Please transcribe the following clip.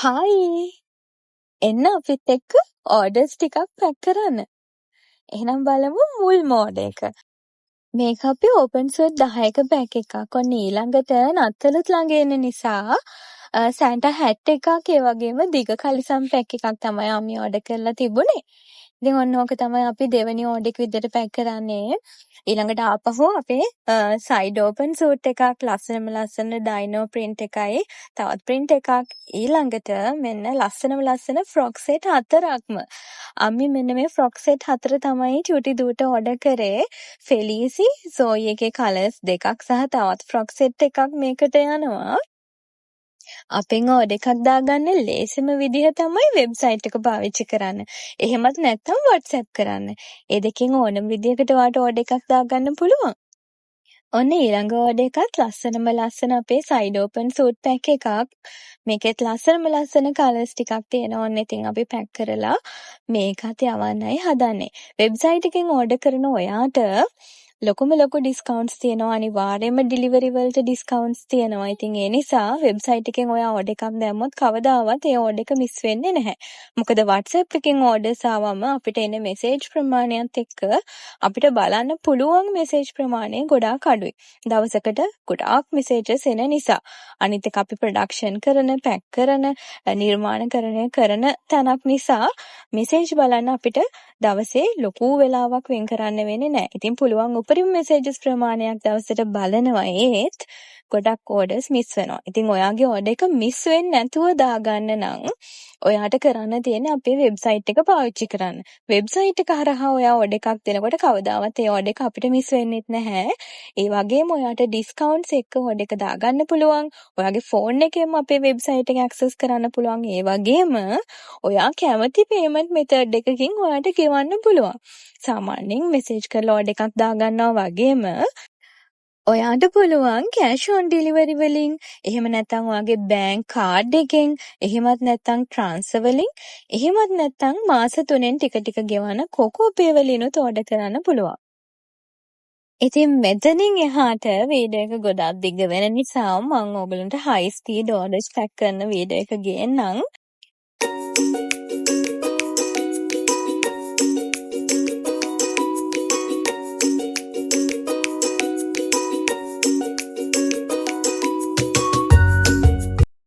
Hi, එන්න අපිත් එක්ක ඕඩර්ස් ටිකක් පැක් කරන්න. එහෙනම් බලමු මුල්ම ඕඩර් එක. මේක අපි ඕපන් සූට් 10ක පැක් එකක්. ඔන්න ඊළඟට නත්තලුත් ළඟ එන නිසා සැන්ටා හැට් එකක්, ඒ වගේම දිග කලිසම් පැක් එකක් තමයි අම්මි ඕඩර් කරලා තිබුණේ. ඉතින් ඔන්න ඕක තමයි අපි දෙවෙනි ඕඩර් එක විදිහට පැක් කරන්නේ. ඊළඟට ආපහු අපේ සයිඩ් ඕපන් සූට් එකක්, ලස්සනම ලස්සන ඩයිනෝ ප්‍රින්ට් එකයි තවත් ප්‍රින්ට් එකක්. ඊළඟට මෙන්න ලස්සනම ලස්සන ෆ්‍රොක් සෙට් හතරක්ම. අම්මි මෙන්න මේ ෆ්‍රොක් සෙට් හතර තමයි චූටි දුවට ඕඩර් කරේ. ෆෙලිසි සෝයි එකේ කලර්ස් දෙකක් සහ තවත් ෆ්‍රොක් සෙට් එකක් මේකට යනවා. අපෙන් ඕඩර් එකක් දාගන්න ලේසිම විදිහ තමයි වෙබ්සයිට් එක පාවිච්චි කරන්න. එහෙමත් නැත්නම් WhatsApp කරන්න. ඒ දෙකෙන් ඕනම විදිහකට ඔයාට ඕඩර් එකක් දාගන්න පුළුවන්. ඔන්න ඊළඟ ඕඩර් එකත් ලස්සනම ලස්සන අපේ සයිඩ් ඕපන් සූට් පැක් එකක්. මේකෙත් ලස්සනම ලස්සන කලර්ස් ටිකක් තියෙනවා. ඔන්න ඉතින් අපි පැක් කරලා මේකත් යවන්නයි හදන්නේ. වෙබ්සයිට් එකෙන් ඕඩර් කරන ඔයාට ලොකුම ලොකු ඩිස්කවුන්ට්ස් තියෙනවා. අනිවාර්යයෙන්ම ඩිලිවරි වලට ඩිස්කවුන්ට්ස් තියෙනවා. ඉතින් ඒ නිසා වෙබ්සයිට් එකෙන් ඔයා ඕඩර් එකක් දැම්මොත් කවදාවත් ඒ ඕඩර් එක මිස් වෙන්නේ නැහැ. මොකද WhatsApp එකෙන් ඕඩර්ස් ආවම අපිට එන මෙසේජ් ප්‍රමාණයත් එක්ක අපිට බලන්න පුළුවන් මෙසේජ් ප්‍රමාණය ගොඩාක් අඩුයි. දවසකට ගොඩාක් මෙසේජස් එන නිසා. අනිත් එක අපි ප්‍රොඩක්ෂන් කරන, පැක් කරන, නිර්මාණකරණය කරන තැනක් නිසා මෙසේජ් බලන්න අපිට දවසේ ලොකු වෙලාවක් වෙන් කරන්න වෙන්නේ නැහැ. ඉතින් පුළුවන් උපරිම මෙසේජස් ප්‍රමාණයක් දවසට බලනවා, ඒත් ගොඩක් ඕඩර්ස් මිස් වෙනවා. ඉතින් ඔයාගේ ඕඩර් එක මිස් වෙන්නේ නැතුව දාගන්න නම් ඔයාට කරන්න තියෙන්නේ අපේ වෙබ්සයිට් එක පාවිච්චි කරන්න. වෙබ්සයිට් එක හරහා ඔයා ඕඩර් එකක් දෙනකොට කවදාවත් ඒ ඕඩර් එක අපිට මිස් වෙන්නෙත් නැහැ. ඒ වගේම ඔයාට ඩිස්කවුන්ට්ස් එක්ක ඕඩර් එක දාගන්න පුළුවන්. ඔයාගේ ෆෝන් එකෙන්ම අපේ වෙබ්සයිට් එක ඇක්සස් කරන්න පුළුවන්. ඒ වගේම ඔයා කැමති පේමන්ට් මෙතඩ් එකකින් ඔයාට ගෙවන්න පුළුවන්. සාමාන්‍යයෙන් මෙසේජ් කරලා ඕඩර් එකක් දාගන්නවා වගේම ඔයාට පුළුවන් කෑෂ් ඔන් ඩෙලිවරි වලින්, එහෙම නැත්නම් ඔයාගේ බෑන්ක් කාඩ් එකෙන්, එහෙමත් නැත්නම් ට්‍රාන්ස්ෆර් වලින්, එහෙමත් නැත්නම් මාස 3න් ටික ටික ගෙවන කොකෝ පේ වලිනුත් ඕඩර් කරන්න පුළුවන්. ඉතින් මෙතනින් එහාට වීඩියෝ එක ගොඩක් දිග වෙන නිසා මං ඕගොල්ලන්ට හයි ස්පීඩ් ඕඩර්ස් පැක් කරන වීඩියෝ එක ගේන්නම්.